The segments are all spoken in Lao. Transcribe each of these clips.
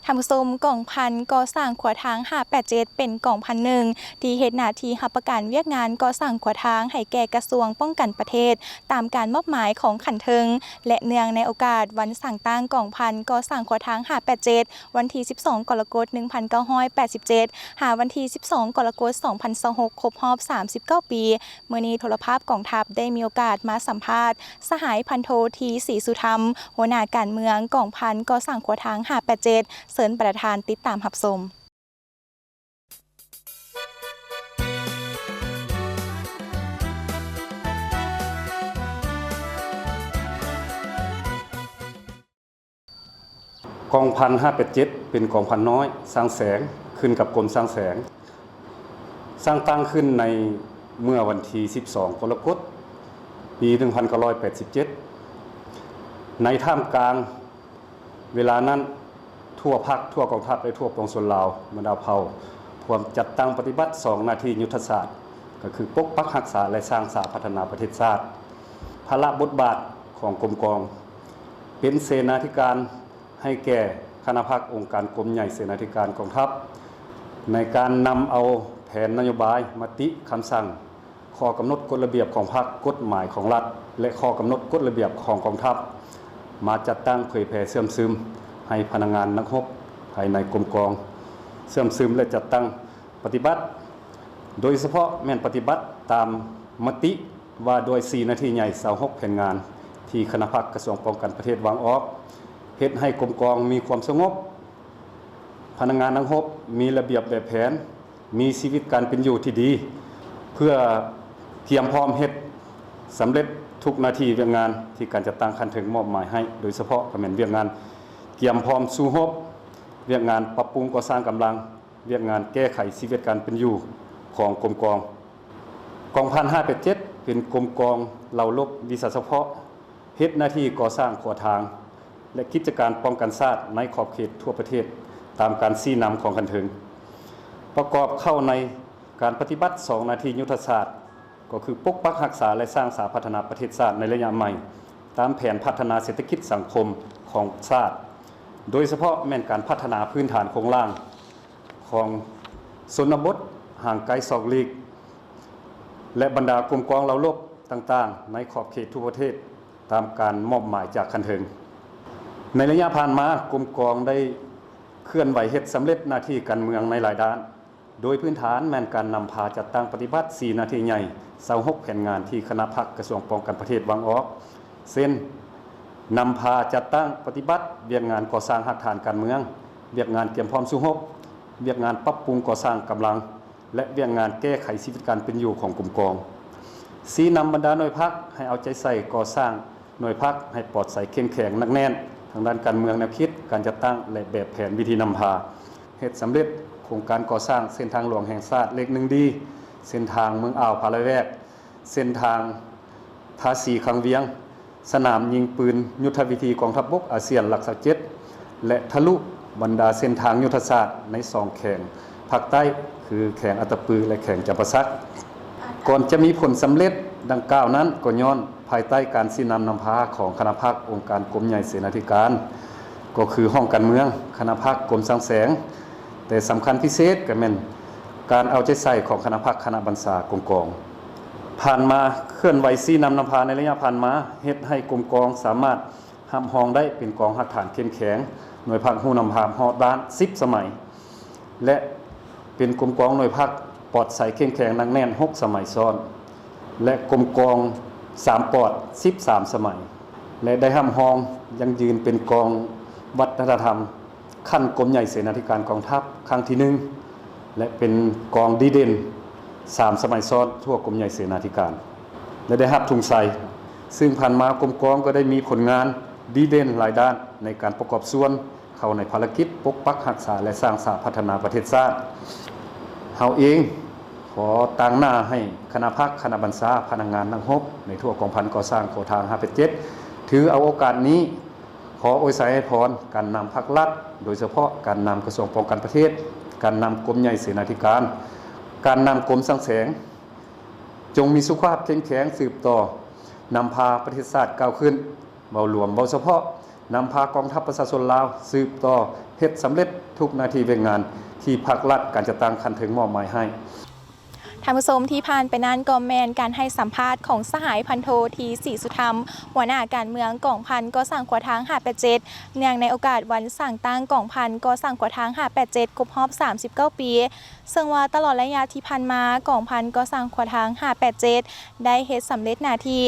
ທ່ານຜູ້ຊົມ, ກອງພັນກໍ່ສ້າງຂົວທາງຫ້າແປດເຈັດ ເປັນກອງພັນໜຶ່ງ ທີ່ເຮັດໜ້າທີ່ຮັບປະກັນວຽກງານກໍ່ສ້າງຂົວທາງໃຫ້ແກ່ກະຊວງປ້ອງກັນປະເທດ ຕາມການມອບໝາຍຂອງຂັ້ນເທິງ ແລະ ເນື່ອງໃນໂອກາດວັນສ້າງຕັ້ງກອງພັນກໍ່ສ້າງຂົວທາງຫ້າແປດເຈັດ ວັນທີສິບສອງ ກໍລະກົດ ໜຶ່ງພັນເກົ້າຮ້ອຍແປດສິບເຈັດ ຫາວັນທີສິບສອງ ກໍລະກົດ ສອງພັນຊາວຫົກ ຄົບຮອບສາມສິບເກົ້າປີ, ມື້ນີ້ໂທລະພາບກອງທັບໄດ້ມີໂອກາດມາສຳພາດສະຫາຍພັນໂທ ທີ ສີສຸທຳ ຫົວໜ້າການເມືອງກອງພັນກໍ່ສ້າງຂົວທາງຫ້າແປດເຈັດ. ເຊີນບັນດາທ່ານຕິດຕາມຮັບຊົມ. ກອງພັນຫ້າແປດເຈັດ ເປັນກອງພັນນ້ອຍສ້າງແສງ ຂຶ້ນກັບກົມສ້າງແສງ, ສ້າງຕັ້ງຂຶ້ນໃນເມື່ອວັນທີສິບສອງ ກໍລະກົດ ປີໜຶ່ງພັນເກົ້າຮ້ອຍແປດສິບເຈັດ. ໃນທ່າມກາງເວລານັ້ນ, ທົ່ວພັກ, ທົ່ວກອງທັບ ແລະ ທົ່ວປວງຊົນລາວ ບັນດາເຜົ່າ ພວມຈັດຕັ້ງປະຕິບັດສອງໜ້າທີ່ຍຸດທະສາດ, ກໍຄືປົກປັກຮັກສາ ແລະ ສ້າງສາພັດທະນາປະເທດຊາດ. ພາລະບົດບາດຂອງກົມກອງ ເປັນເສນາທິການໃຫ້ແກ່ຄະນະພັກອົງການກົມໃຫຍ່ເສນາທິການກອງທັບ ໃນການນຳເອົາແຜນນະໂຍບາຍ, ມະຕິ, ຄຳສັ່ງ, ຂໍ້ກຳນົດກົດລະບຽບຂອງພັກ, ກົດໝາຍຂອງລັດ ແລະ ຂໍ້ກຳນົດກົດລະບຽບຂອງກອງທັບ ມາຈັດຕັ້ງເຜີຍແຜ່ເຊື່ອມຊຶມໃຫ້ພະນັກງານນັກຮົບພາຍໃນກົມກອງ ເຊື່ອມຊຶມ ແລະ ຈັດຕັ້ງປະຕິບັດ, ໂດຍສະເພາະແມ່ນປະຕິບັດຕາມມະຕິ ວ່າດ້ວຍສີ່ໜ້າທີ່ໃຫຍ່ ຊາວຫົກແຜນງານ ທີ່ຄະນະພັກກະຊວງປ້ອງກັນປະເທດວາງອອກ, ເຮັດໃຫ້ກົມກອງມີຄວາມສະຫງົບ, ພະນັກງານນັກຮົບມີລະບຽບແບບແຜນ, ມີຊີວິດການເປັນຢູ່ທີ່ດີ, ເພື່ອກຽມພ້ອມເຮັດສຳເລັດທຸກໜ້າທີ່ວຽກງານທີ່ການຈັດຕັ້ງຂັ້ນເທິງມອບໝາຍໃຫ້, ໂດຍສະເພາະກໍແມ່ນວຽກງານກຽມພ້ອມສູ້ຮົບ, ວຽກງານປັບປຸງກໍ່ສ້າງກຳລັງ, ວຽກງານແກ້ໄຂຊີວິດການເປັນຢູ່ຂອງກົມກອງ. ກອງພັນຫ້າແປດເຈັດ ເປັນກົມກອງເຫຼົ່າລົບວິຊາສະເພາະ ເຮັດໜ້າທີ່ກໍ່ສ້າງຂົວທາງ ແລະ ກິດຈະການປ້ອງກັນຊາດໃນຂອບເຂດທົ່ວປະເທດ ຕາມການຊີ້ນຳຂອງຂັ້ນເທິງ. ປະກອບເຂົ້າໃນການປະຕິບັດສອງໜ້າທີ່ຍຸດທະສາດ ກໍຄືປົກປັກຮັກສາ ແລະ ສ້າງສາພັດທະນາປະເທດຊາດໃນໄລຍະໃໝ່ ຕາມແຜນພັດທະນາເສດຖະກິດສັງຄົມຂອງຊາດ, ໂດຍສະເພາະແມ່ນການພັດທະນາພື້ນຖານໂຄງລ່າງ ຂອງຊົນນະບົດຫ່າງໄກສອກຫຼີກ ແລະ ບັນດາກົມກອງເຫຼົ່າລົບຕ່າງໆ ໃນຂອບເຂດທົ່ວປະເທດ ຕາມການມອບໝາຍຈາກຂັ້ນເທິງ. ໃນໄລຍະຜ່ານມາ, ກົມກອງໄດ້ເຄື່ອນໄຫວເຮັດສຳເລັດໜ້າທີ່ການເມືອງໃນຫຼາຍດ້ານ, ໂດຍພື້ນຖານແມ່ນການນຳພາຈັດຕັ້ງປະຕິບັດສີ່ໜ້າທີ່ໃຫຍ່ ຊາວຫົກແຜນງານທີ່ຄະນະພັກກະຊວງປ້ອງກັນປະເທດວາງອອກ ເຊັ່ນ ນຳພາຈັດຕັ້ງປະຕິບັດວຽກງານກໍ່ສ້າງຮາກຖານການເມືອງ, ວຽກງານກຽມພ້ອມສູ້ຮົບ, ວຽກງານປັບປຸງກໍ່ສ້າງກຳລັງ ແລະ ວຽກງານແກ້ໄຂຊີວິດການເປັນຢູ່ຂອງກົມກອງ. ຊີ້ນຳບັນດາໜ່ວຍພັກໃຫ້ເອົາໃຈໃສ່ກໍ່ສ້າງໜ່ວຍພັກໃຫ້ປອດໃສເຂັ້ມແຂງໜັກແໜ້ນ ທາງດ້ານການເມືອງ, ແນວຄິດການຈັດຕັ້ງ ແລະ ແບບແຜນວິທີນຳພາ. ເຮັດສຳເລັດໂຄງການກໍ່ສ້າງເສັ້ນທາງຫຼວງແຫ່ງຊາດເລກໜຶ່ງດີ, ເສັ້ນທາງເມືອງອ່າວ ຜາລາຍແວກ, ເສັ້ນທາງທາສີ ຄັງວຽງ, ສະໜາມຍິງປືນຍຸດທະວິທີກອງທັບບົກອາຊຽນຫຼັກຊາວເຈັດ ແລະ ທະລຸບັນດາເສັ້ນທາງຍຸດທະສາດໃນສອງແຂວງພາກໃຕ້ ຄືແຂວງອັດຕະປື ແລະ ແຂວງຈຳປາສັກ. ກ່ອນຈະມີຜົນສຳເລັດດັ່ງກ່າວນັ້ນ ກໍຍ້ອນພາຍໃຕ້ການຊີ້ນຳນຳພາຂອງຄະນະພັກອົງການກົມໃຫຍ່ເສນາທິການ ກໍຄືຫ້ອງການເມືອງ, ຄະນະພັກ, ກົມສ້າງແສງ, ແຕ່ສຳຄັນພິເສດກໍແມ່ນການເອົາໃຈໃສ່ຂອງຄະນະພັກ, ຄະນະບັນຊາກົມກອງ. ຜ່ານມາ, ເຄື່ອນໄຫວຊີ້ນຳນຳພາໃນໄລຍະຜ່ານມາ ເຮັດໃຫ້ກົມກອງສາມາດຮັບຮອງໄດ້ເປັນກອງຮາກຖານເຂັ້ມແຂງ, ໜ່ວຍພັກຮູ້ນຳພາຮອດດ້ານສິບສະໄໝ ແລະ ເປັນກົມກອງໜ່ວຍພັກປອດໃສເຂັ້ມແຂງໜັກແໜ້ນຫົກສະໄໝຊ້ອນ ແລະ ກົມກອງສາມປອດສິບສາມສະໄໝ ແລະ ໄດ້ຮັບຮອງຢັ້ງຢືນເປັນກອງວັດທະນະທຳ ຂັ້ນກົມໃຫຍ່ເສນາທິການກອງທັບຄັ້ງທີໜຶ່ງ ແລະ ເປັນກອງດີເດັ່ນສາມສະໄໝຊ້ອນທົ່ວກົມໃຫຍ່ເສນາທິການ ແລະ ໄດ້ຮັບທຸງໄຊ. ຊຶ່ງຜ່ານມາກົມກອງກໍໄດ້ມີຜົນງານດີເດັ່ນຫຼາຍດ້ານໃນການປະກອບສ່ວນເຂົ້າໃນພາລະກິດປົກປັກຮັກສາ ແລະ ສ້າງສາພັດທະນາປະເທດຊາດ. ເຮົາເອງຂໍຕາງໜ້າໃຫ້ຄະນະພັກ, ຄະນະບັນຊາ, ພະນັກງານນັກຮົບໃນທົ່ວກອງພັນກໍ່ສ້າງຂົວທາງຫ້າແປດເຈັດ ຖືເອົາໂອກາດນີ້ ຂໍອວຍໄຊໃຫ້ພອນການນຳພັກລັດ, ໂດຍສະເພາະການນຳກະຊວງປ້ອງກັນປະເທດ, ການນຳກົມໃຫຍ່ເສນາທິການ, ການນຳກົມສ້າງແສງ, ຈົ່ງມີສຸຂະພາບເຂັ້ມແຂງສືບຕໍ່ນຳພາປະເທດຊາດກ້າວຂຶ້ນ. ເວົ້າລວມ, ເວົ້າສະເພາະ, ນຳພາກອງທັບປະຊາຊົນລາວສືບຕໍ່ເຮັດສຳເລັດທຸກໜ້າທີ່ວຽກງານທີ່ພັກລັດການຈັດຕັ້ງຂັ້ນເທິງມອບໝາຍໃຫ້. ທ່ານຜູ້ຊົມ ທີ່ຜ່ານໄປນັ້ນກໍແມ່ນການໃຫ້ສຳພາດຂອງສະຫາຍພັນໂທ ທີ ສີສຸທຳ ຫົວໜ້າການເມືອງກອງພັນກໍ່ສ້າງຂົວທາງຫ້າແປດເຈັດ ເນື່ອງໃນໂອກາດວັນສ້າງຕັ້ງກອງພັນກໍ່ສ້າງຂົວທາງຫ້າແປດເຈັດ ຄົບຮອບສາມສິບເກົ້າປີ ເຊິ່ງວ່າຕະຫຼອດໄລຍະທີ່ຜ່ານມາ ກອງພັນກໍ່ສ້າງຂົວທາງຫ້າແປດເຈັດ ໄດ້ເຮັດສຳເລັດໜ້າທີ່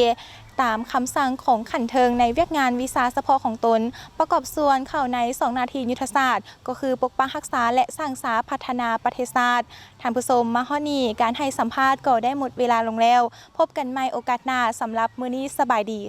ຕາມຄຳສັ່ງຂອງຂັ້ນເທິງໃນວຽກງານວິຊາສະເພາະຂອງຕົນ ປະກອບສ່ວນເຂົ້າໃນສອງໜ້າທີ່ຍຸດທະສາດ ກໍຄືປົກປັກຮັກສາ ແລະ ສ້າງສາພັດທະນາປະເທດຊາດ. ທ່ານຜູ້ຊົມ ມາຮອດນີ້ການໃຫ້ສຳພາດກໍໄດ້ໝົດເວລາລົງແລ້ວ. ພົບກັນໃໝ່ໂອກາດໜ້າ. ສຳລັບມື້ນີ້ສະບາຍດີ.